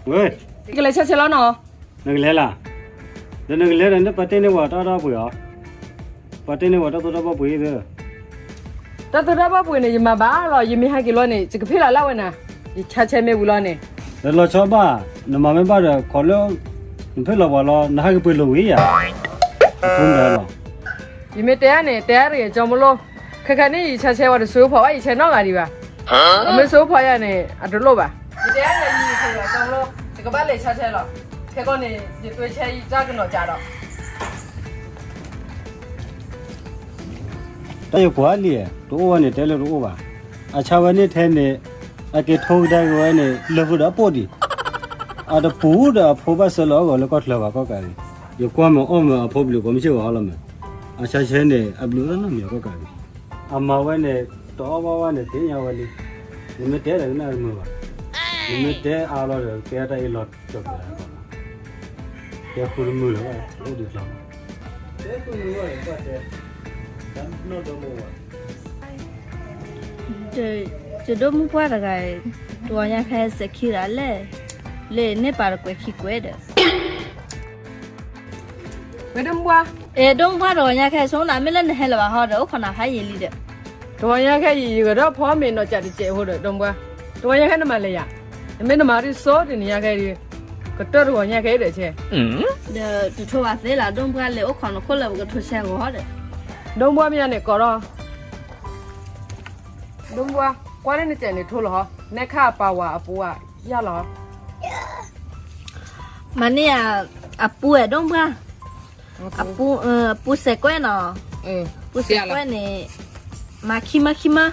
ဝဲ, ယကလဲၤဆါဆဲးလီၤနီၤ. နကလဲၤလၢ်, ဒီးနကလဲၤဒီး နပာ်တ့ၢ်န့ၢ်ဝဲတၢ်သိၣ်တၢ်ပှ့ၤအီၤ, ပာ်တ့ၢ်န့ၢ်ဝဲတၢ်သိၣ်တၢ်ပှ့ၤအံၤသ့ၣ်. တၢ်သိၣ်တၢ်ပှ့ၤန့ၣ် ယမၤဘၣ်လီၤ, ယမ့ၢ်ဟဲက့ၤလီၤန့ၣ် ယကဖ့ၣ်လီၤလၢဝဲနၤ, ယဆါဆဲးမ့ၢ်ဝံၤလီၤန့ၣ်. ဒီးလီၤဆီဘၣ်, နမၤမ့ၢ်ဘၣ်ဒီး ခိးလၢ နဖ့ၣ်လီၤပှၤလီၤ, နဟဲက့ၤပှ့ၤလိာ်ဝံၤယၤ, ယဖိမုၣ်လီၤ. ယမ့ၢ်တဲအါန့ၣ် တဲအါတဂ့ၤ ကၠီမလိ, ခဲခါန့ၣ် ယဆါဆဲးဝဲတစိဖီဘၣ်, ယဆဲးနီၣ်ဂၤဒံးဘၣ်. အမ့ၢ်စိဖီယၤန့ၣ် အတလိၣ်ဘၣ်. ယတဲအါန့ၣ် ယကဘၣ်လဲၤဆါဆဲးလီၤ, ခဲကီန့ၣ် ယတွဲဆဲးယတၢ်ကနီၤကးဒီး တၢ်ယကွၢ်လံ, တအိၣ်ဝဲန့ၣ် တဲလၢတအိၣ်ဘၣ်. အဆါဝဲန့ၣ်ထဲန့ၣ်, အက့ၤထိကဒါက့ၤဝဲန့ၣ် လၢဃုာ်ဒီးအပိၢ်ဒံး, အတပူၤဒီးအဖိဘၣ်ဆှၢလီၤအဂီၢ်လၢကီၢ်ချၢဘၣ်ကီၢ်ကးန့ၣ်, ယကွၢ်မ့ၢ်အီၣ်မ့ၢ်အဖိဘျုးကိးမုၢ်ဆ့ၣ်ဂီၤလီၤမး. အဆါဆဲးန့ၣ် အဘျုးတၢ်နီတမံၤကီၢ်ကးန့ၣ်, အမၤဝဲန့ၣ် တအီၣ်ဘၣ်ဝဲန့ၣ် သ့ၣ်ညါဝဲလံ. နမ့ၢ်တဲဒီးကနၣ်တမုာ်ဘၣ်, နမ့ၢ်တဲအါလီၤဒီး ကဲတၢ်အ့ၣ်လိာ်ကီၢ်ကး, တဲဃုတမုာ်လၢၤဘၣ်, အိၣ်ဒံးကျီမး. တဲဃုတမုာ်ဘၣ်န့ၣ် ကွၢ်တဲ, တၢ်နီၢ်ဒီမါဝၤ ယဒိၣ်မုၣ်ပှၢ်တဂၤ, တဂီၤညါခဲစဲးခံဂၤလဲၣ်, လၢန့ၢ်ပာ်တကွဲးခံကွဲးဒီး. ဝဲဒိၣ်မုၣ်ပှၢ်, အဲ ဒိၣ်မုၣ်ပှၢ် တဂီၤညါခဲဆိကမိၣ်သးမ့ၢ်လၢနဟဲလၢၤဘၣ်ဟီဒီး အိၣ်ခိးနၤဖးယံာ်လံဒီး. တဂီၤညါခဲအံၤ ယဂဲၤထီၣ်ဖီမ့ၤနီၢ်ကးတစဲးအဃိဒီး ဒိၣ်မုၣ်ပှၢ်, တဂီၤညါခဲနမၤလဲၤယၤ, နမ့ၢ်နမၤဒ်သိးတနံၤညါခဲအံၤ, ကတၢၢ်တဂီၤညါခဲအံၤဒီးဆဲး, ဒီးတထိးဘၣ်သ့လၢ ဒိၣ်မုၣ်ပှၢ် လဲၤအိၣ်ခိးနခိၣ်လၢပကထိးဆဲးအဂီၢ်ဒီး. ဒိၣ်မုၣ်ပှၢ်မ့ၢ်ယါန့ၣ် ကိးထီၣ် ဒိၣ်မုၣ်ပှၢ်, ကွၢ်လၢနစဲးန့ၣ်ထိလီၤဟီ, နဲခါအပာ်ဝၤအပူၤဧါလီၤ. မၤန့ၢ်ယၤအပူၤဝဲဒိၣ်မုၣ်ပှၢ်, အပူၤ, အပူၤစဲးကွဲးနီၤ, ပူၤစဲးကွဲးန့ၣ်, မၤခံမၢခံမၢ,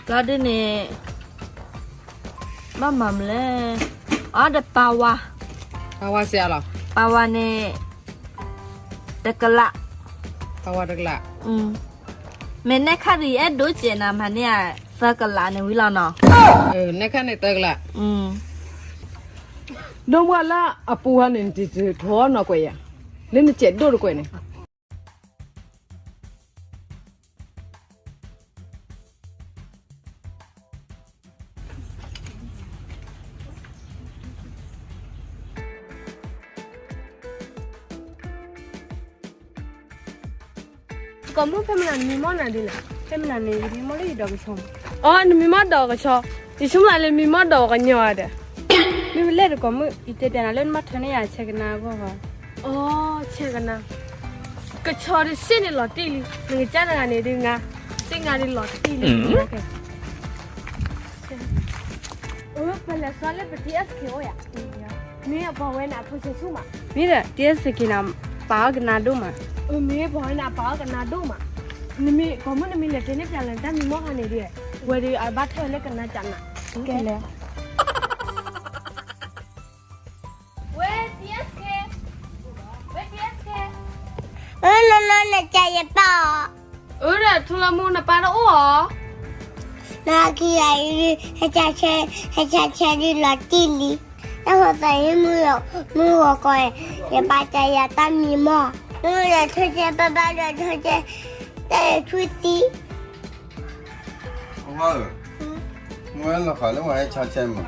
ဘျီဒုန့ၣ်, ဘၣ်မၤမလဲၣ်, အဒီးပာ်ဝၤ, ပာ်ဝၤစဲးလီၤ, ပာ်ဝၤန့ၣ် တကလး, ပာ်ဝၤတကလး, မ့ၢ်နဲခါဒုးယအဲၣ်ဒိးစဲးနၤ မၤန့ၢ်ယၤသၢကလးန့ၣ်ဝံၤလီၤနီၤ. နဲခါန့ၣ်သၢကလး, ဒိၣ်မုၣ်ပှၢ်လၢအပူၤဟီန့ၣ် နတထိးနီၢ်ကွဲးယၤ, လၢနစဲးဒိၣ်တကွဲးန့ၣ် ကိးမုၣ် ဖဲမနုၤနမံမီၢ်နၤဒ်လဲၣ်. ဖဲမနုၤန့ၣ် ယမံမီၢ်လၢယဒီးကဆီ, အိ နမံမီၢ်ဒီးကဆီ, ယဆိကမိၣ်လၢမံမီၢ်ဒီးကညီဧါဒီး, မ့ၢ်ဝဲလဲၣ်ဒီးကိးမုၣ် ယတဲပျးနၤလၢနမ့ၢ်ထၢန့ၢ်ယၤဆဲးကနါအဂီၢ်ဘၣ်. အိ ဆဲးကနါ, ကဆီဒုးစ့ၢ်န့ၣ်လီၤတံၢ်လံ, နကစၢ်တဂၤန့ၣ်ဒုးငါ, စ့ၢ်ငါဒုးလီၤတံၢ်လံ. ပလဲၤစီလၢပ TSK အိၣ်ယၤ, မ့ၢ်ပှၤဝဲန့ၣ်အထိးဆဲးဆူၣ်မး, မ့ၢ်ဒီး TSK န့ၣ် ပာ်အီၣ်ကနါဒိၣ်မး, မ့ၢ်ပှၤဝဲန့ၣ်အပာ်အီၣ်ကနါဒိၣ်မး, နမ့ၢ်ကိးမုၣ်နမ့ၢ်လဲၤတဲန့ၢ်ပျးလၢတၢ်မံမီၢ်ခါန့ၣ်ဒီး, ဝဲဒုးအဘၣ်ထွဲလၢကနါကနး, ကဲလဲၣ်. ဝဲ TSK, ဝဲ TSK, အၢ လီၤလီၤ နကယပၢ်အီၤ, အၢ ဒီးထူလၢမူနပၢ်တအိၣ်အီၤ, နကယၤအံၤ, ဟဲဆါဆဲး, ဟဲဆါဆဲးဒ်လီၤတံၢ်လံ, တၢ်ဖိသၣ်အံၤမုၢ်, မုၢ်ဂီၤကီး, ယပာ်တၢ်ယၤတၢ်မံမီၢ်, မုၢ်ဒီးထိးဆဲး ပၢ်ဘၣ်ဒီးထိးဆဲး, တၢ်ယၤဆူၣ်သံ အဝဲဧၢ, မ့ၢ်လီၤဃာ်လၢပှၤဟဲဆါဆဲးမး,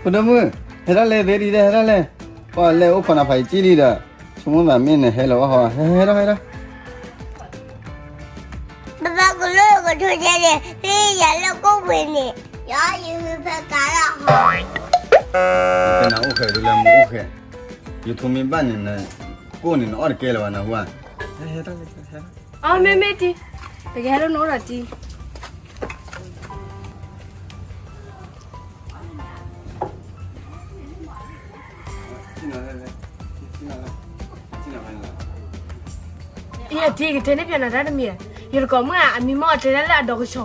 ဖိဒိၣ်မုၣ်, ဟဲဒၣ်လဲၣ်သ့ဒံး ဟဲဒၣ်လဲၣ်, ပှၤလဲၤအိၣ်ခိးနၤဖးယံာ်လံဒီး, ဆိကမိၣ်သးမ့ၢ်နဟဲလၢၤဘၣ်ဟီ, ဟဲဒၣ် ဟဲဒၣ်. ပၢ်ဘၣ်ကလိကထိးဆဲးန့ၣ် ဖဲယၤလၢကိၣ်ပှ့ၤန့ၣ်, ယၤယဟဲဖဲကါလီၤဟီ, နအိၣ်ဃဲၤဒုလၢမူအိၣ်ဃဲၤ, ယထိးမ့ၢ်ဘၣ်န့ၣ်, ကိၣ်န့ၣ်နအီၣ်တကဲလၢၤဘၣ်နဟူဧါ, ဟဲဒၣ် အမ့မ့ၢ်တံၤ, တကဲဟဲဒၣ်နအိၣ်ဒီးတံၤ, အံၤတံၤ ကတဲန့ၢ်ပျးနၤတၢ်တမံၤ, ယတကိးမုၣ်ဧါ အမံမီၢ်အတဲဒၣ်လၢအဒီကဆီ,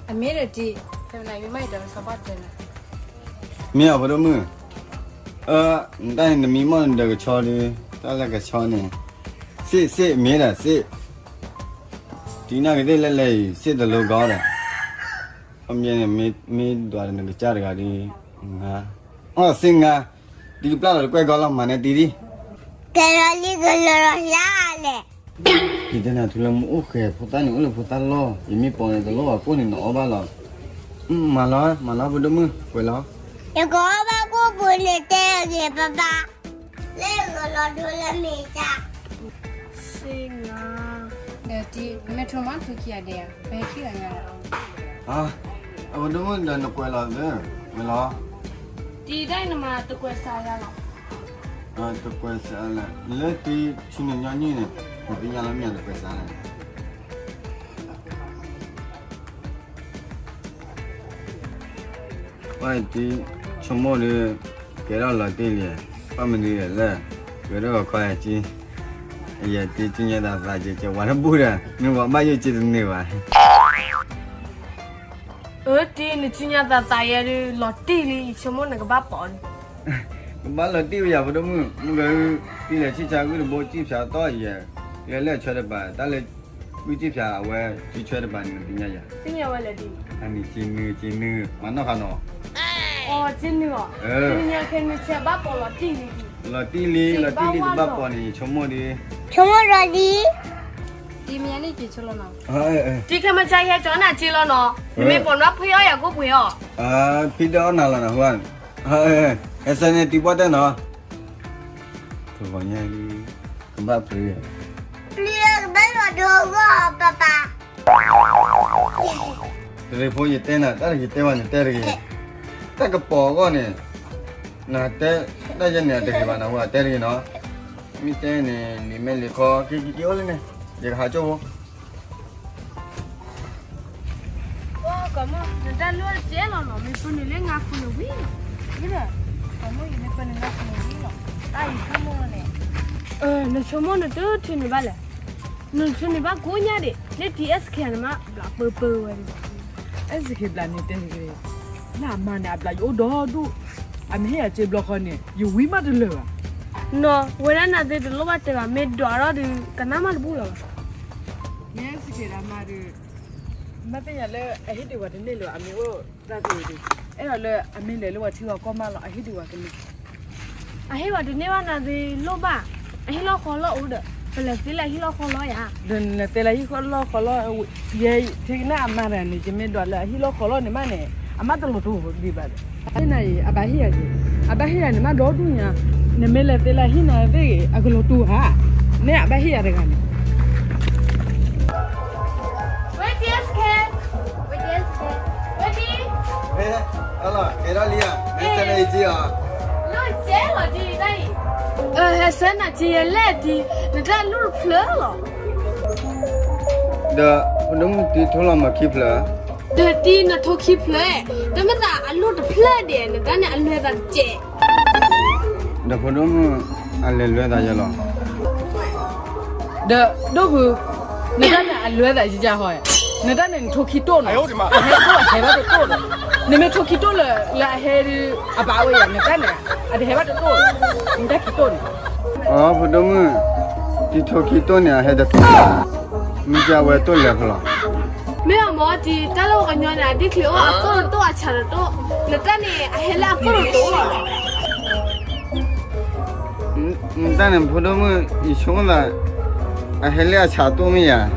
အမ့ၢ်ဒီးတံၤ, ဖဲမနုၤမံမီၢ်ယဒီကဆီဘၣ်တဲနၤ, မ့ၢ်အဖိဒိၣ်မုၣ်, အၢ, နတၢ်န့ၣ်နမံမီၢ်နဒီကဆီဒီး, တၢ်လၢကဆီန့ၣ်, စ့ၣ် စ့ၣ် မ့ၢ်ဒီးစ့ၣ်, တံၤနီၢ်ကသ့ၣ်လဲၣ်လဲၣ်အံၤ စ့ၣ်တလိၤဂီၢ်ဒီး, ခီပညီန့ၣ် မ့ၢ်ဒွးဒီးနကစၢ်တဂၤဒီး, အီၣ်စ့ၣ်ငါ, တံၤကပျၢ်လီၤတကွဲၢ်ဂီၢ်လီၤ မၤန့ၢ်တံၤဒံး, ကဲလီၤလံကလီၤလီၤလၢ်လဲၣ်. ယတဲနၤထူလၢမူအိၣ်ဃဲၤ ဖိသၣ်န့ၣ်အိၣ်လၢဖိသၣ်လီၢ်, ယမ့ၢ်ပိာ်န့ၣ်တလိၣ်ဘၣ် ကိၣ်န့ၣ်နအီၣ်ဘၣ်လီၤ, မၤလီၤ မၤလီၤ ဖိဒိၣ်မုၣ် ကွဲးလီၤ. ယကဘၣ်ကိၢ်ပူၤန့ၣ်တဲဂ့ၤပၢ်ပၢ်, လၢယကလီၤဒိလၢမ့ၢ်တၢ် စ့ငါ, ဒီးတံၤ မ့ၢ်ထိၣ်မးထိၣ်ခံဂၤဒဲးဧါ, ပဟဲခံဂၤညါလီၤ. အဖိဒိၣ်မုၣ်ဒီးနကွဲးလီၤသ့, ကွဲးလီၤ. တံၤဒၣ်နမၤတကွဲးစးယါလီၤ. တကွဲးစးလဲၣ်, လၢတံၤဆူနညီနုၢ်န့ၣ် နသ့ၣ်ညါလၢမ့ၢ်တကွဲးစးလဲၣ်. ဝဲတံၤ ဆိကမိၣ်ဒီး ကဲထီၣ်လီၤတံၢ်လံ, ဘၣ်မနုၤလဲၣ်, ကဲထီၣ်ခီယၤကံ, ယဲတံၤစုညါသးသးကဲကဲ ဝၤတဘူၣ်ဒီး မ့ၢ်ဝၤဘၣ်ယိၣ်က့တန့ၢ်ဘၣ်. အၢ တံၤ နစုညါသးသးယဲဒုး လီၤတံၢ်လံ, ယဆိကမိၣ်နကဘၣ်ပိာ်န့ၣ်. ကဘၣ်လီၤတံၢ်ဝဲယၤ ဖိဒိၣ်မုၣ်, မုၢ်ဂၤအုၣ် တံၤလဲၤဆံၣ်ဆါဂုၢ်တဘိ ကံၣ်ဖျါသီၣ်ယဲ, လဲၤလဲၤဆၢတပၤ တၢ်လၢ ဂုၢ်ကံၣ်ဖျါအဝဲ ကံၣ်ဆၢတပၤန့ၣ် နသ့ၣ်ညါယၤ. သ့ၣ်ညါဝဲလဲၣ်ဒံး. အန့ၣ်က့နုာ် က့နုာ် မၤနီၣ်ဃာ်နီၤ. အိ က့နုာ်အီၤ, က့နုာ်ခဲနုာ်ဆဲးဘၣ်ပိာ်လီၤတံၢ်လံဒံး. လီၤတံၢ်လံ လီၤတံၢ်လံ တဘၣ်ပိာ်န့ၣ် ယဆိကမိၣ်ဒီး, ဆိကမိၣ်ဒီးဒံး. တံၤမ့ၢ်ယါန့ၣ်က့ဆိလီၤနီၤ. တံၤခဲမုၢ်ဆါဟဲကၠီနၤက့လီၤနီၤ, နမ့ၢ်ပိာ်နီၤဖှံအီၣ်ယၤကိၣ်ပှ့ၤအီၤ. ဖံဒၢအီၣ်နၤလီၤနဟူဧါ. ဟဲဆၢန့ၣ်တံၤပှၢ်တဲနီၤ. တဂီၤညါလံ, ကဘၣ်ပျံၤ, ပျံၤကဘၣ်လီၤဒိအဂီၢ်ပၢ်ပၢ်. တရံးဖိယတဲနၤ တၢ်တဂ့ၤတဲဘၣ်န့ၣ် တဲတဂ့ၤ, တၢ်ကပီၤအဂီၢ်န့ၣ်, နတဲ, တၢ်ယဲန့ၣ် တဂ့ၤဘၣ်နဟူဧါ တဲတဂ့ၤနီၤ. မ့ၢ်တဲန့ၣ် လံာ်မဲလံာ်ခီ က့ၤက့ၤက့ၤအိၣ်လၢန့ၣ်, ယကဟးကၠိဖိ ကိးမုၢ် နတၢ်လိၣ်တကဲလီၤနီၤ, မ့ၢ်ပၢနုာ်လၢငါခိၣ်န့ၣ်ဝံၤလီၤ, ဝံၤလီၤ, ကိးမုၢ် ယမ့ၢ်ပၢနုာ်လၢငါခိၣ်န့ၣ်ဝံၤလီၤ, တၢ်အံၤဆိကမိၣ်န့ၣ်, နဆိကမိၣ်နတထံၣ်န့ၢ်ဘၣ်လဲၣ်, နထံၣ်န့ၢ်ဘၣ်ကိးညါဒံး, လၢတံၤ SK န့ၣ်မး ဘျးပၢပၢဝဲဒၣ်, SK ဘျးန့ၣ်တဲဂ့ၤ, လၢအမါန့ၣ် အဘျးယအိၣ်ဒီဒူၣ်, အမ့ၢ်ဟ့ၣ်အစ့ဘျီဃီန့ၣ် ယဝံမးတလၢာ်ဘၣ်, နီၤ ဝဲဒၣ်နၤသ့တလိၣ်ဘၣ်တဲဘၣ်, မ့ၢ်ဒွးထီၣ်ဒီး ကနၣ်မးတဘူၣ်လၢၤဘၣ်, မ့ၢ် SK ဒၣ်မါဒီး မ့ၢ်သ့ၣ်ညါလၢအဟ့ၣ်ဒံးဝဲတန့ၢ်လၢၤ အမ့ၢ်အိၣ်တၢ်သ့ဒံး, အဲၣ်ဒိးလၢအမ့ၢ်လဲၤလၢပှၤထံပှၤကီၢ်မးလီၤ အဟ့ၣ်ဒံးဝဲတန့ၢ်, အဟ့ၣ်ဝဲတန့ၢ်ဘၣ်နၤသ့လိၣ်ဘၣ်, အဟံၣ်လီၢ်ဃီလီၢ်အိၣ်ဒီး, ပလဲၤသ့လၢအဟံၣ်လီၢ်ဃီလီၢ်ယါ, ဒီးနလဲၤသ့လၢဟံၣ်လီၢ်ဃီလီၢ်, ယဲထံကနၣ်အမါတဂၤန့ၣ် ယမ့ၢ်ဒွးလၢအဟံၣ်လီၢ်ဃီလီၢ်န့ၣ်မးန့ၣ်, အမါတလီၤတူာ်ဒံးဘၣ်, အဟ့ၣ်နၤအံၤ အဘၣ်ဟ့ၣ်ယၤက့ၤ, အဘၣ်ဟ့ၣ်ယၤန့ၣ်မးဒီဒူၣ်ညါ, နမ့ၢ်လဲၤသ့လၢဟံၣ်နၤသ့ၣ်ဂ့ၤ အကလီၤတူာ်ဧါ, မ့ၢ်အဘၣ်ဟ့ၣ်ယၤတဂၤန့ၣ် ဝဲဒ်, ဝဲဒ်, ဝဲဒ်, ဟဲလီၤ ကဲထီၣ်လံဧါ, ဟဲဆၢနၤအံၤက့ၤဧါ, လၢကဲလီၤဒ်တၢ်အံၤ, ဟဲဆၢနၤက့ၤယဲလဲၣ်ဒ်, နတၢ်လိၣ်တဖျၢၣ်လီၤ, ဒီးဖိဒိၣ်မုၣ်တံၤထိလီၤမၤခံဖျၢၣ်, ဒီးတံၤနထိခံဖျၢၣ်, တမ့ၢ်သးအလိၣ်တဖျၢၣ်ဒံး နတၢ်န့ၣ်အလွဲသးတကဲး ဒီးဖိဒိၣ်မုၣ် အလဲၤလွဲသးယဲလီၤ, ဒီးဒိၣ်ဖု, နတၢ်န့ၣ်အလွဲသးယကဟီ, နတၢ်န့ၣ်နထိခံတိၢ်နီၤ, အဟဲဘၣ်တတိၢ်ဒီး, နမ့ၢ်ထိခံတိၢ်လၢ လၢအဟဲဒုး အဘၣ်ဝဲယၤ နတၢ်န့ၣ်, အတဟဲဘၣ်တတိၢ်, နတၢ်ခံတိၢ်န့ၣ်, အဖိဒိၣ်မုၣ်, တံၤထိခံတိၢ်န့ၣ် အဟဲတတိၢ်, မ့ၢ်ကဝဲတိၢ်လဲၤဖဲလီၤ မ့ၢ်အမၢတံၤ တၢ်လၢပှၤကညီန့ၣ် အဒ်ချံးအိၣ်အသိၣ်တတိၢ်အဆးတတိၢ်, နတၢ်န့ၣ် အဟဲလၢအသိၣ်တတိၢ်လီၤ, နတၢ်န့ၣ်ဖိဒိၣ်မုၣ် ယဆိကမိၣ်သး, အဟဲလၢအဆးတတိၢ်မ့ၢ်ယၤ,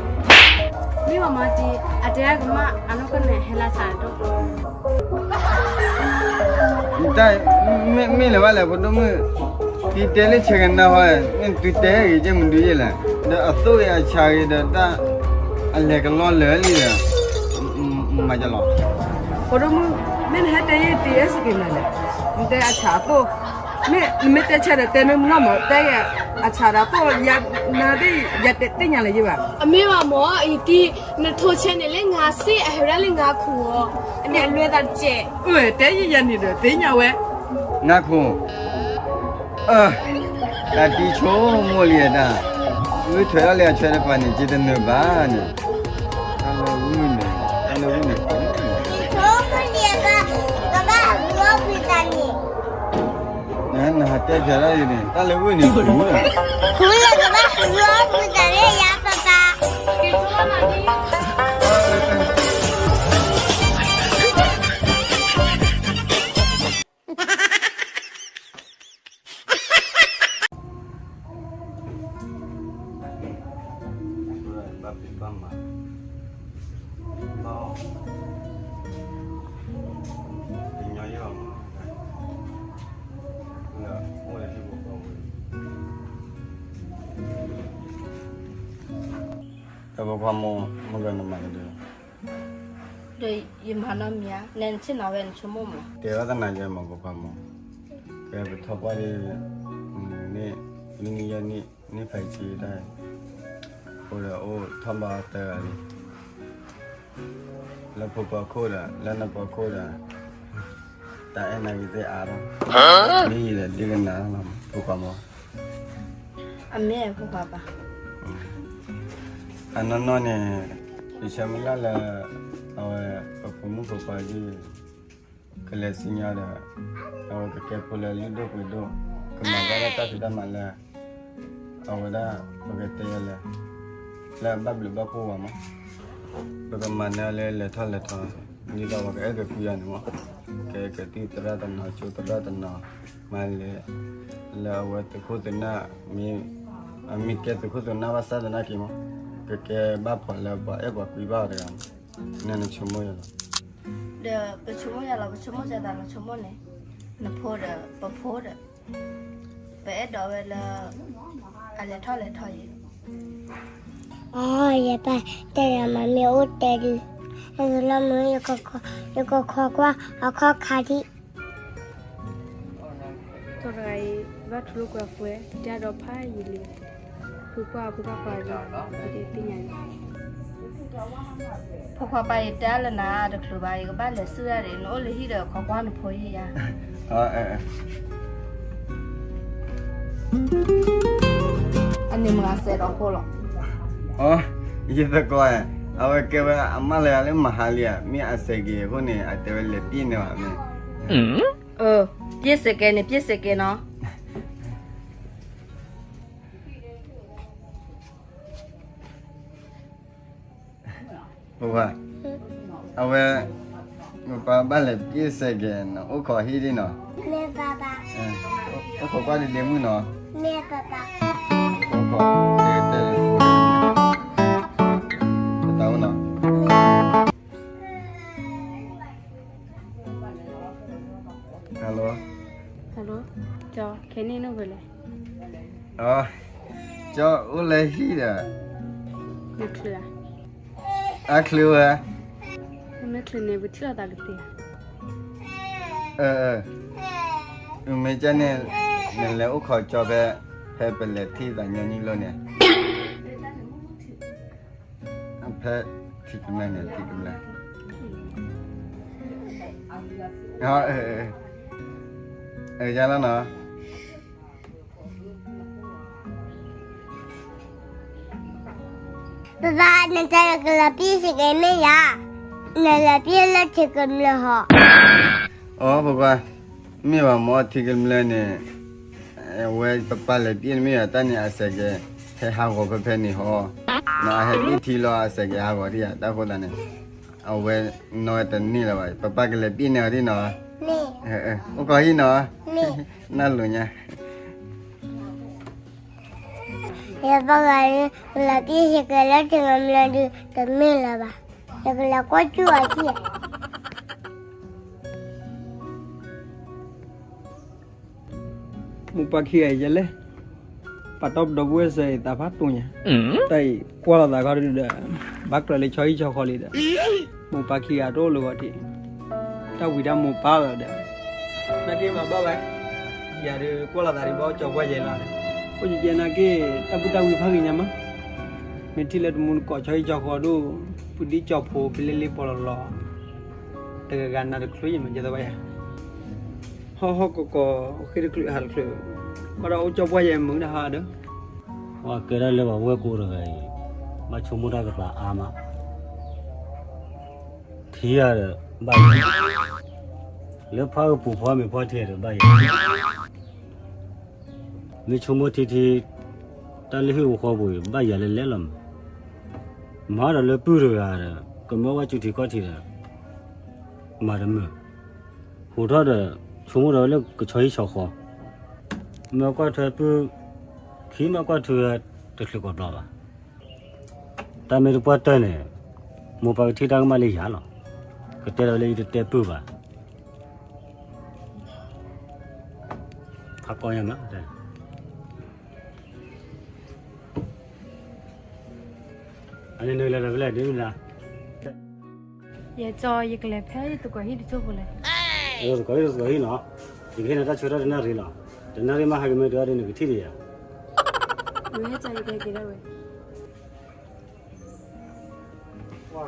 မ့ၢ်အမၢတံၤ အတဲအကမၣ် အနီၢ်ကီၢ်န့ၣ် ဟဲလၢအဆးတတိၢ် တၢ်, မ့ၢ်လၢၤဘၣ်လဲၣ် ဖိဒိၣ်မုၣ်, တံၤတဲလၢဆဲးကနါဟီ, မ့ၢ်တုၤတဲဂ့ၤက့မနုၤယဲလဲၣ်, ဒီးအသိၣ်ဂ့ၤအဆးဂ့ၤဒီးတၢ်, အလဲၤကလီလၢာ်လံဒီး, မၤကလီၤ, ဖိဒိၣ်မုၣ်, မ့ၢ်နဟဲတဲယဲတံၤ SK နၤလဲၣ်, နတဲအဆးအသိၣ်, မ့ၢ်နမ့ၢ်တဲဆဲးဒီးတဲမ့ၢ်မနီၢ်မး တဲဂ့ၤ, အဆးဒီးအသိၣ်ယၤ, နၤသ့ၣ် ယတသ့ၣ်ညါလၢၤယဲဘၣ်, အမ့ၢ်ဘၣ်မၢအံၤတံၤ, နထိဆဲးန့ၣ်လၢငါစ့ၢ် အဟဲဝဲဒၣ်လၢငါခိၣ်ဧါ, အန့ၣ်အလွဲသးတကဲး, တဲယဲယၤန့ၣ်ဒီးသ့ၣ်ညါဝဲ, ငါခိၣ် တၢ်တံၤဆိကမိၣ်လံတၢ်, ဂုၢ်ထွဲထီၣ်လၢအဆၢတပၤန့ၣ် က့တနၢၤဘၣ်န့ၣ်, တၢ်လၢဂုၢ်န့ၣ်, တၢ်လၢဂုၢ်န့ၣ်, ကဘၣ်ဂုၢ်အီၣ်ဖုသးန့ၣ်, နဟးတဲဖျါထီၣ်အံၤန့ၣ် တၢ်လၢဂုၢ်န့ၣ်, ကဘၣ်ဂုၢ်အီၣ်ဖုသးန့ၣ်ယါပၢ်ပၢ် ဘၣ်ဖံးဘၣ်မၤ, ဘၣ်အီၣ်, ဖိခွါမိၢ်, မ့ၢ်ကနမၤကဒု, ဒီးယမၤနီတမံၤဧါ, နဲနဆ့ၣ်နီၤဝဲနဆိကမိၣ်မး, တဲဝဲသနာ်က့မး ဖိခွါမိၢ်, ကဲပထီၣ်ပှၢ်ဒ် နံၣ်လွံၢ်နံၣ်ယဲၢ်နံၣ် နံၣ်ဖဲဆံတၢ်, အိၣ်ဒီးအိၣ်ထီၣ်ဘၣ်တဂၤလံ လၢဖိပှၤခိၣ်ဒီး လၢနပှၤခိၣ်ဒီး, တၢ်အဲၣ်နၤဂ့ၤသ့ၣ်အါထီၣ်, ဒ်ယံၤဒီးဒ်ကနၤလီၤ ဖိခွါမိၢ်, အမ့ၢ်ဖိခွါပၢ်, အနီၢ်နီၢ်န့ၣ်, ယဆၢမုၢ်လၢ်လၢ အဝဲ ပဖိမုၣ်ဖိခွါဒ် ကလဲၤစံၣ်ညီၣ်ဒီး အဝဲကကဲဖိလၢလုၢ်ဒိၣ်ပှ့ၤဒိၣ်, ကမၤဘၣ်လၢတၢ်ဖံးတၢ်မၤလၢ အဝဲဒၣ် ပကတဲလဲၣ်, လၢအဘၣ်ဘျုးဘၣ်ဖှိၣ်ဝဲမး, ပကမၤန့ၢ်အီၤလၢလဲၤထီၣ်လဲၤထီ, ဒ်သိးပှၤကအဲၣ်ကကွံအီၤန့ၣ်မး, ကကဲသုးသရၣ်တနီၤ ကၠိသရၣ်တနီၤ, မၤလဲၤ လၢအဝဲသုးခိၣ်သုးနၢ်, မ့ၢ်အမ့ၢ်ကဲသုးခိၣ်သုးနၢ်ဘၣ်ဆၣ်သနာ်က့မး, ကကဲဘၣ်ပှၤလၢပှၤအဲၣ်ပှၤကွံဘၣ်အီၤတဂၤ, နနဆိကမိၣ်ယၤလီၤ, ဒီးပဆိကမိၣ်ယၤလီၤ ပဆိကမိၣ်စၢ်သး နဆိကမိၣ်န့ၣ်, နဖိဒီးပဖိဒီး ပအဲၣ်ဒိးဝဲလၢ အလဲၤထီၣ်လဲၤထီအံၤ, အိ ယပၢ်တဲဒီးမၤမ့ၢ်အိၣ်တဲဒုး, လၢမုၢ် ယကခိးကွၢ်အခီၣ်ခါဒံး, တဂၤအံၤ ဘၣ်ထူလိာ်ကွဲးပှဲၤ တဲဒီးဖးယံာ်လံ, ဖုပှၢ်ဖုပှၢ်ပှၢ်ယံာ်လံ, ဖိခွါပၢ် ယတဲလၢနၤတချုးဘၣ် ယကဘၣ်လဲၤစုၣ်ဒၣ်ဒံး နအိၣ်လၢဟံၣ်ဒီးခိးကွၢ်နဖိယံၤယၤ, အန့ၣ်မ့ၢ်အစဲးဒီးဖိလီၤ, အိ ယသကိး, အဝဲကဲဝဲအမါလၢယၤလၢမဟါလံဧါ, မ့ၢ်အစဲးက့ၤအဃိန့ၣ် အတဲဝဲလဲၤပျဲၢ်န့ၢ်ဘၣ်မ့ၢ်, ပျဲၢ်စဲးကဲန့ၣ် ပျဲၢ်စဲးကဲနီၤ ပဝဲ, အဝဲ, ပပၢ်ဘၣ်လဲၤပျဲၢ်စဲးကဲၤနီၤ အိၣ်ခိးဟံၣ်ဒံးနီၤ, အိၣ်ခိးကွၢ်ဒ်လ့မုၢ်နီၤ, အိၣ်ခိး, တၢ်အိၣ်နီၤ Hello, ကၠီ ခဲန့ၣ်နအိၣ်ဖဲလဲၣ်, ကၠီအိၣ်လၢဟံၣ်ဒီး, နချုးဧါ, အချုးဝဲ, မ့ၢ်ချုးန့ၣ် ပထံၣ်လိာ်သးကသ့ဧါ, မ့ၢ်ကန့ၣ်, နလဲၤအိၣ်ခိးကၠီဖဲ, ဖဲပလဲၤထံၣ်သးညီနုၢ်လီၤန့ၣ် ဖဲထံကမျၢၢ်န့ၣ် ထံကမျၢၢ်, ယလီၤနီၤ, ပပၢ် နတဲနကလဲၤပျဲၢ်စဲးကဲၤမ့ၢ်ဧါ, နလဲၤပျဲၢ်လၢထံကမျၢၢ်ဟီ, အိ ပပၢ်, မ့ၢ်ဘၣ်မ့ၢ်ထံကမျၢၢ်န့ၣ်, အဝဲပပၢ်လဲၤပျဲၢ်န့ၣ်မ့ၢ်ဧါ တၢ်န့ၣ်အစဲးကဲၤ, ဟဲဟးဂီၤဖဲဖဲန့ၣ်ဟီ, နဟဲပျဲၢ်ထံလီၤအစဲးကဲၤဟးဂီၤဒံးဧါ တၢ်ဃိသးန့ၣ်, အဝဲနီၢ်ဝဲတန့ၢ်လၢၤဘၣ် ပပၢ်ကလဲၤပျဲၢ်န့ၢ်အီၤဒံးနီၤ, အိၣ်ခိးဟံၣ်နီၤ, နလိာ်ညါ ယပၢ်ဂၤန့ၣ် ကလဲၤပျဲၢ်စဲးကဲၤလၢထံကမျၢၢ်ဒုး တမ့ၢ်လၢၤဘၣ်, ယကလဲၤကွၢ်ကၠူၣ်အီၤထံၣ်ဧါ, မိၢ်ပၢ်ခံဂၤအံၤယလဲၣ်, ပာ်တီပဒီပုၢ်ဝဲၢ်စၢၤအံၤသးဖးတိၢ်ညါ, တၢ်အံၤကွၢ်လိာ်သးခီဒုးဒီး, ဘၣ်ကြၢးလၢဆီဟံၣ်ဆီဃီလံဒီး, မိၢ်ပၢ်ခံဂၤတအိၣ်လၢၤဂီၤထံး, တၢ်ဝံၤတၢ်မိၢ်ပၢ်လီၤဒီး, နာ်က့မၤဘၣ်ဝဲ, ယၤဒုးကွၢ်လိာ်သးဒ်ဘၣ်အိၣ်ကၠီပှၢ်ယဲလီၤ, အိၣ်ကကဲနာ်က့, တၢ်ပုၢ်တၢ်ဝံၤဖးဂ့ၤညါမး, မ့ၢ်ထံၣ်လၢတမူတကိးဆီဟံၣ်ဆီဃီဒိၣ်, ပဒ်ကၠီဖိဖဲလဲၣ်လ့ပီၤလီၤလီၤ, တဂၤဂၤနၤတချုးယမ့ၢ်ကဲသိးဘၣ်ယၤ, ဟီၣ်ဟီၣ်ကီးကီး, ဃ့တချုးဟးတချုး, ဘၣ်ဒီးအိၣ်ကၠီပှၢ်ယဲမုာ်တဟါဒီး ပှၤကဲဒၣ်လၢပှၤဝဲၢ်ကိးတဂၤအံၤ, ဘၣ်ဆိကမိၣ်တၢ်ကပၤအါမး, ထံဂၤဒီး, ဘၣ်ယၤ, လၢဖးကပူၤဖီမ့ၤဖီထံဒီးဘၣ်ယၤ, မ့ၢ်ဆိကမိၣ်ထံထံ, တၢ်လၢဟံၣ်ဖိဃီပူၤအံၤ ဘၣ်ယၤလၢလဲၣ်လီၤမး, မၤဒီးလၢပုၢ်တဂၤဒီး ကမၢဝဲစုထံခီၣ်ထံးဒီး, မၤတမုာ်, ဟူးထီၣ်ဒီး, ဆိကမိၣ်ဒီးလၢကဆီဟံၣ်ဆီဃီ, မ့ၢ်ကွၢ်ထွဲပုၢ်, ခံမ့ၢ်ကွၢ်ထွဲတချုးကိးဘျီဘၣ် တၢ်မ့ၢ်တပှၢ်တၢၢ်န့ၣ်, မိၢ်ပၢ်ကထံၣ်တၢ်ကမၣ်လၢယၤလီၤ, ကတဲဒီးလၢယတတဲပုၢ်ဘၣ်, ဖးကီညါမး, တဲ တၢ် အန့ၣ်နကလဲၤဒီးဖဲလဲၣ်ဒ်မ့ၢ်ဒၣ် ယကၠီ ယကလဲၤဖဲယသကိးဟံၣ်တစိၢ်ဖိလဲၣ်. ယသကိးဟံၣ် ယသကိးဟံၣ်နီၤ, ယကဟ့ၣ်နၤတၢ်ဆၢကတီၢ်တနၣ်ရံၣ်လီၤ. တနၣ်ရံၣ်မးဟဲက့ၤမ့ၢ်တုၤအီၤဒ်န့ၣ် ကထံၣ်ဒံးယၤ. ဝဲဟဲကၠီ ယကဲက့ၤဒၣ်ဝဲ. ဝါ,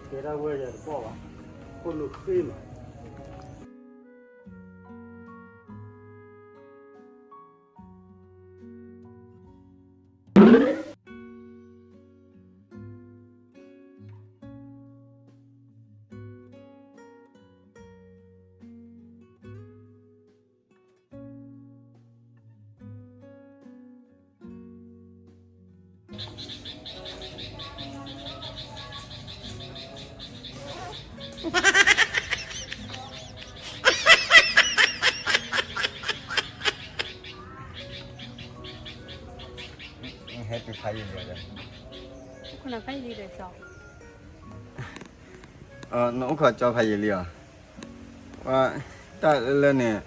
ကဲဒၣ်ဝဲယၤတဘီၣ်ဘၣ်, ခိၣ်နူာ်ဃ့မး. Happy ဖးယံာ်လံဒီး, အိၣ်ခိးနၤဖးယံာ်လံဒီးကၠီ, နအိၣ်ခိးကၠီဖးယံာ်လံဧါ. ဝဲ, တၢ်လၢလၢန့ၣ်,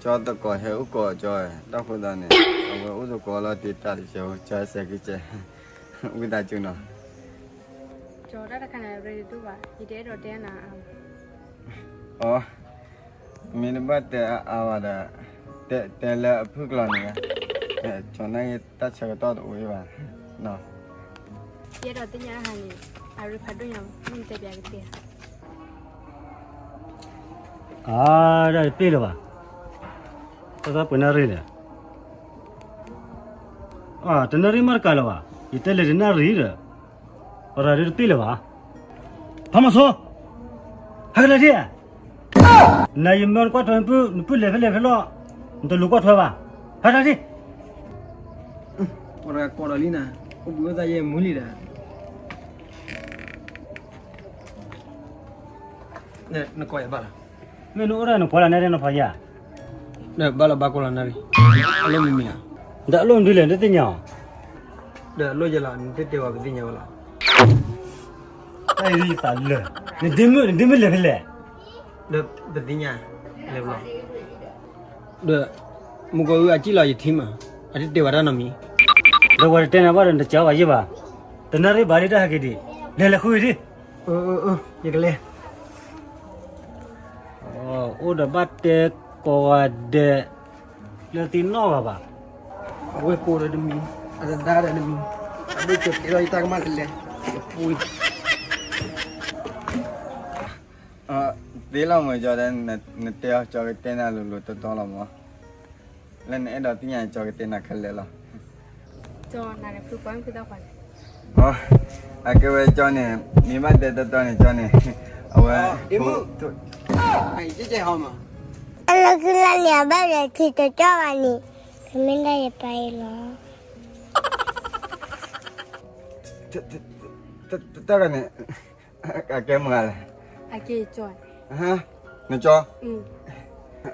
ကၠီသကိးဟဲအိၣ်ကိးကၠီ, တၢ်ဃိသတးန့ၣ်, အဝဲအိၣ်သကိးလီၤတံၢ်တၢ်တကဲး, ကၠီစဲးကစဲး, ဝံသးစူၤနီၤ. ကၠီတၢ်တခါန့ၣ် ready တအိၣ်ဘၣ်, ယတအဲၣ်ဒိးတဲနၤ. အိ, မ့ၢ်တဘၣ်တဲအါအါဘၣ်ဒီး, တဲလၢအဖုၣ်ကျိၤန့ၣ်, ကၠီနာ်က့ၤတၢ်ဆၢကတီၢ်တအိၣ်အံၤဘၣ်. ယအဲၣ်ဒိးသ့ၣ်ညါတၢ်ဟါန့ၣ်, အရ့ဖးဒိၣ်ညါ, မ့ၢ်တဲပျးကတဲ. အါ, ဒၣ်တပ့ၢ်လၢၤဘၣ်, တၢ်သးပှဲၤနၣ်ရံၣ်န့ၣ်. အါ, တနၣ်ရံၣ်မးတကးလၢၤဘၣ်, ယတဲလဲၤတနၣ်ရံၣ်ဒီး, ပရၤဒ်တပ့ၢ်လၢၤဘၣ်. ဖးမီၤစိ, ဟဲကလဲၤဒံးဧါ. နၤယမၢနကွၢ်ထွဲနပုၢ်, နပုၢ်လဲၤဖဲလဲၣ်ဖဲလဲၣ်, နတလူၤကွၢ်ထွဲဘၣ်, ဟဲကလဲၤဒံး. ပရၤကိးဒီးလံနၤ, အိၣ်ဘှံးအိၣ်သါယဲၢ်မူလံဒီး. နကိးယၤဘၣ်လီၤ. မ့ၢ်နအိၣ်ဒီးနပှၤလၢနတဲနဖးယၤ, ဒီးဘၣ်လီၤဘၣ်ကိးလီၤနၣ်ရံၣ်, အလိၣ်မံၤမံၤဧါ. ဒီးအလိၣ်မနုၤလဲၣ် နတသ့ၣ်ညါအီၤ. ဒီးအလိၣ်ယဲလီၤ, နတတဲဝဲပသ့ၣ်ညါဝဲလီၤ. တၢ်အံၤသးလၢာ်, နဒ့မုၣ်, နဒ့မုၣ်လဲၤဖဲလဲၣ်. ဒီးပသ့ၣ်ညါ, လဲၤဘၣ်လီၤ. ဒီး, မုၢ်ကီၤအုအကံၣ်လီၤယထံမး, အတတဲဝဲတၢ်နီတမံၤ. ဒီးဝဲတတဲနၤဘၣ်ဒီးနတကးဘၣ်ယဲၢ်ဘၣ်, တနၣ်ရံၣ်ဘၣ်လံတၢ်ဟဲက့ၤဒံး, လဲၤလဲၤဃုဒံး. ယကလဲၤ. အိၣ်ဒီးဘၣ်တဲကိးဂၤဒဲး, လၢသံနီၣ်ဂၤဘၣ်. အဝဲကိးဒီးတမံၤ, အတဒါဒီးတမံၤ, အဒိၣ်ကၠီကဲထီၣ်ယတၢ်ကမၣ်လၢလဲၤ, ယပူၤ သ့လီၤမ့ၢ်ကၠီဒီး, နတဲအီၤကၠီကတဲနၤလိၤလိၤတီတီလီၤမး, လၢနအဲၣ်ဒိးသ့ၣ်ညါကၠီကတဲနၤခဲလၢာ်လီၤ. ကၠီနၤန့ၣ်ဖုပှၤဖုသၣ်ပှၤန့ၣ်, အကဲဝဲကၠီန့ၣ်, မ့ၢ်ဘၣ်တဲတီတီန့ၣ်ကၠီန့ၣ်, အဝဲ, ဒ့မုၣ်, အလီၤကလၢ်န့ၣ် အဘၣ်လဲၤထံတကၠီၣ်ဘၣ်န့ၣ်, ကမ့ၢ်ဒၣ်ယပၢ်အံၤလီၤ. တၢ်ဂၤန့ၣ်, အကဲမုၢ်ဂၤလဲၣ်. အကဲကၠီ, နကၠီ,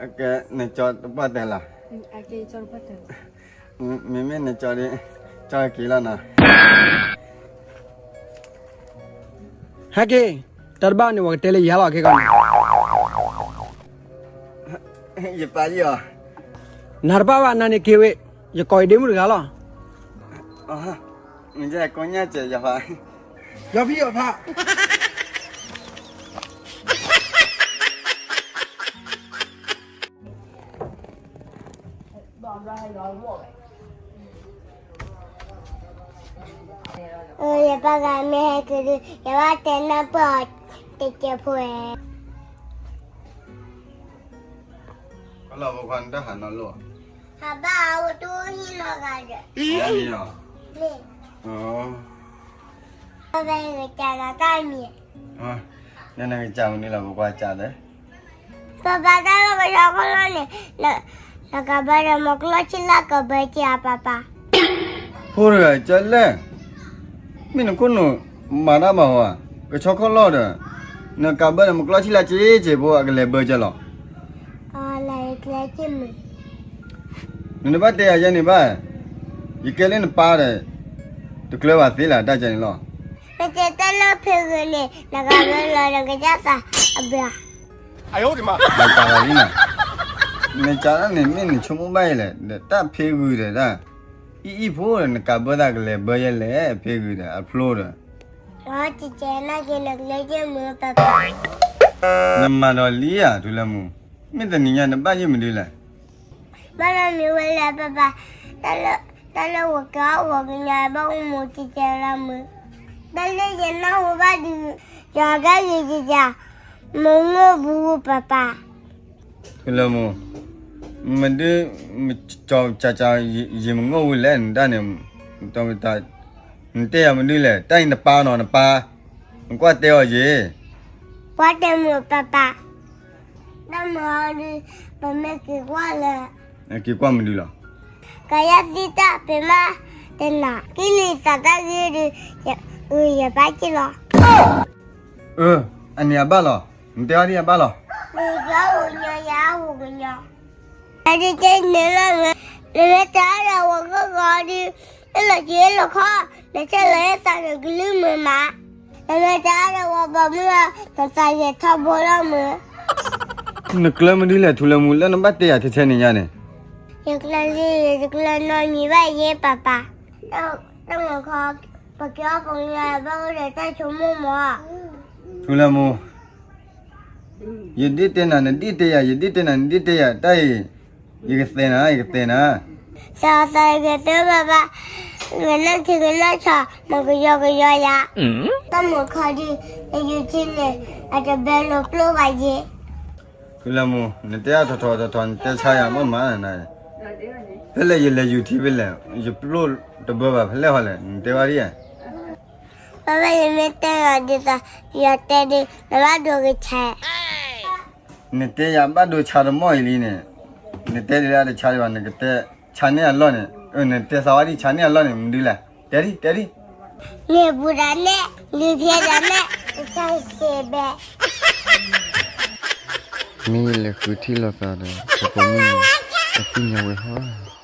အကဲနကၠီတပှၢ်တဲလီၤ. အကဲကၠီတပှၢ်တဲလီၤ. မ့မ့ၢ်နကၠီဒ်, ကၠီက့ၤလီၤနီၤ. ဟဲက့ၤ, တၢ်တဘၣ်န့ၣ် ပှၤကတဲလၢယၤလီၤခဲကီးန့ၣ်. ယပၢ်လံအီၤ. နၤတဘၣ်ဘၣ် နၤန့ၣ်က့ၤဝဲ, ယကိးယဒ့မုၣ်တဂၤလီၤ. မ့ၢ်ကကိးညါစဲးယဖး, ယဖံယဖး. ယပၢ်ဂၤမ့ၢ်ဟဲက့ၤဒုး ယဘၣ်တဲနၢ်ပၢၢ်အီၤတကဲးဖိဧါ. လီၤဖိခွါ နတၢ်ဟးနီၢ်လိၣ်ဧါ. ဟးဘၣ်အအိၣ်တအိၣ်ဟံၣ်နီတဂၤဒီး, မ့ၢ်, အဝဲကစၢ်လီၤတၢ်မံၤ, နနကစၢ်မနုၤလီၤဖိခွါကစၢ်ဒီး ပပၢ်တၢ်လီၢ်ကဆှီကလိာ်န့ၣ်, နကဘၣ်ဒီးမုၢ်ကျီၢ်ဆံလၢကဘၢက့ၤအပၢ်ပၢ်. ဖိတဂၤကလဲၣ်, မ့ၢ်နခိၣ်နူာ်မၤတၢ်ဘၣ်ဧါ, ကဆှီကလိာ်ဒီး, နကးဘၢဒီးမုၢ်ကျီၢ်ဆံလၢက့ၤက့ၤဖိအကလဲၤဘၢကဲလီၤ. နတဘၣ်တဲယၤယဲန့ၣ်ဘၣ်, ယကဲလၢနပၢ်ဒီး, တကျၢၤဘၣ်သ့လၢတၢ်ကဲန့ၣ်လီၤ. နတဲတၢ်လၢဖံဂုၤန့ၣ် နကဘၢလီၤနကစၢ်သးအဘၢ. ဘၣ်ကးလီၤလံနီၤ, နကးဒၣ်န့ၣ် မ့ၢ်နဆိကမိၣ်ဘၣ်အံၤလဲၣ်, ဒီးတၢ်ဖံဂုၤဒီးဒၣ်, အံၣ်အံၣ်ဖိဒီး နကးဘၢသးကလဲၤဘၢယဲလဲၣ် ဖဲဂုၤဒီး အဖျိဒီး. အီ ကကဲနၢ်က့ၤလၢကျဲက့ၢ်မုၢ်ပၢ်ပၢ်. နမၤဒီးလံဧါ ထူလၢမူ, မ့ၢ်တနံၤညါနဘၣ်ယဲၢ်မနုၤလဲၣ်. ဘၣ်လီၤမ့ၢ်ဝဲလဲၣ်ပၢ်ပၢ်, တၢ်လၢ တၢ်လၢဝဲကဲအီၣ်ဝဲကညီဘၣ်အိၣ်မူကကဲလၢမုၢ်, တၢ်လၢယနၢ်ဟူဘၣ်ဒုး, ယကဲဂ့ၤကကး, မုၢ်ငိၢ်ပူၤပၢ်ပၢ်. ထူလၢမူ, မဒုး, မကကးကး, ယမုၢ်ငိၢ်ဝံၤလဲၣ် နတၢ်န့ၣ်, နတဲယၤမနုၤလဲၣ် တၢ်အံၤနပၢ်နီၤနပၢ်, နကွၢ်တဲအီၤယ့ၣ်. ကွၢ်တဲမုၢ်ပၢ်ပၢ်, တၢ်မုၢ်အီၤဒုး, ပမ့ၢ်က့ၤကွၢ်လၢ, က့ၤကွၢ်မနုၤလီၤ. ကယဲၢ်သံတၢ်ပ့ၤမး, တနၤ ကံၣ်လံသးတၢ်ဂ့ၢ်ဒုး, ယ, ယဘၣ်က့ၢ်လီၤ. အၢ, အန့ၣ်အဘၣ်လီၤ, နတဲအီၤဒ်အဘၣ်လီၤ. ယကဲဟူးကညီ ယဟူးကညီ, အဒုးတဲန့ၣ်လီၤမုၢ်, နမ့ၢ်တဲအီၤဒီးဝဲဂီၢ်ဂီၢ်ဒုး, အ့ၣ်လိာ်က့ၤအ့ၣ်လိာ်ခီ, နဆဲးလီၤယသးနကလုၢ်မုၢ်မး, နမ့ၢ်တဲအီၤဒီးဝဲဘီမုၢ်, နသးယဲၢ်ထီဘိလီၤမုၢ်. နကျၢၤမနုၤလဲၣ် ထူလၢမူ လၢနဘၣ်တဲယၤထဲထဲန့ၣ်ညါန့ၣ်. ယကျၢၤလံ, ယကျၢၤနီတမံၤဘၣ်ယဲၢ်ပၢ်ပၢ်, တၢ်မုၢ်ခီ, ပကဲအီၣ်ပကညီဘၣ်အိၣ်ဒီးတၢ်ဆိကမိၣ်မး. ထူလၢမူ, ယဒ်တဲနၤ နဒ်တဲယၤ, ယဒ်တဲနၤ နဒ်တဲယၤ, တၢ်အံၤ, ယကသဲးနၤ ယကသဲးနၤ. သးသးယကသဲဘၣ်ဘၣ်, ကနၣ်ထံကနၣ်ဆး, မ့ၢ်ကယီကယီယၤ, တၢ်မုၢ်ခီဒုး, ယယူၤထံန့ၣ်, အတဘဲလိာ်ပျိၢ်ဘၣ်ယဲၢ်. ထူလၢမူ, နတဲအါထီၣ်ထီၣ်ထီၣ်ထီၣ် နတဲဆါယၤမ့ၢ်မးနၤ, ဖဲလဲၣ်ယလဲၤယူၤထံဖဲလဲၣ်, ယပျိၢ်တဘၢဘၣ်ဖဲလဲၣ်ဟီလဲၣ် နတဲဝဲဒ်ဧါ. ဘၣ်ဘၣ်ယမ့ၢ်တဲအီၤဒ်သိး, ယတဲဒုး နဘၣ်ဒိကဆါ. နတဲယၤဘၣ်ဒိဆါတမီၢ်အံၤလံန့ၣ်, နတဲဒ်လၢအတဆါဒံးဘၣ် နကတဲ, ဆါန့ၢ်အလီၢ်န့ၣ်, နတဲသးဝဲဒ်ဆါန့ၢ်အလီၢ်န့ၣ် မနုၤလဲၣ်, တဲဒ်, တဲဒ်. န့ၢ်ပူၤဒၣ်နဲ, လံၤဖဲဒၣ်နဲ, တဆါစဲးဘဲ. မ့ၢ်ယလဲၤဃုထံၣ်လိာ်သးဒီး ပပိာ်မုၣ်န့ၣ်, အသ့ၣ်ညါဝဲဟီဧါ.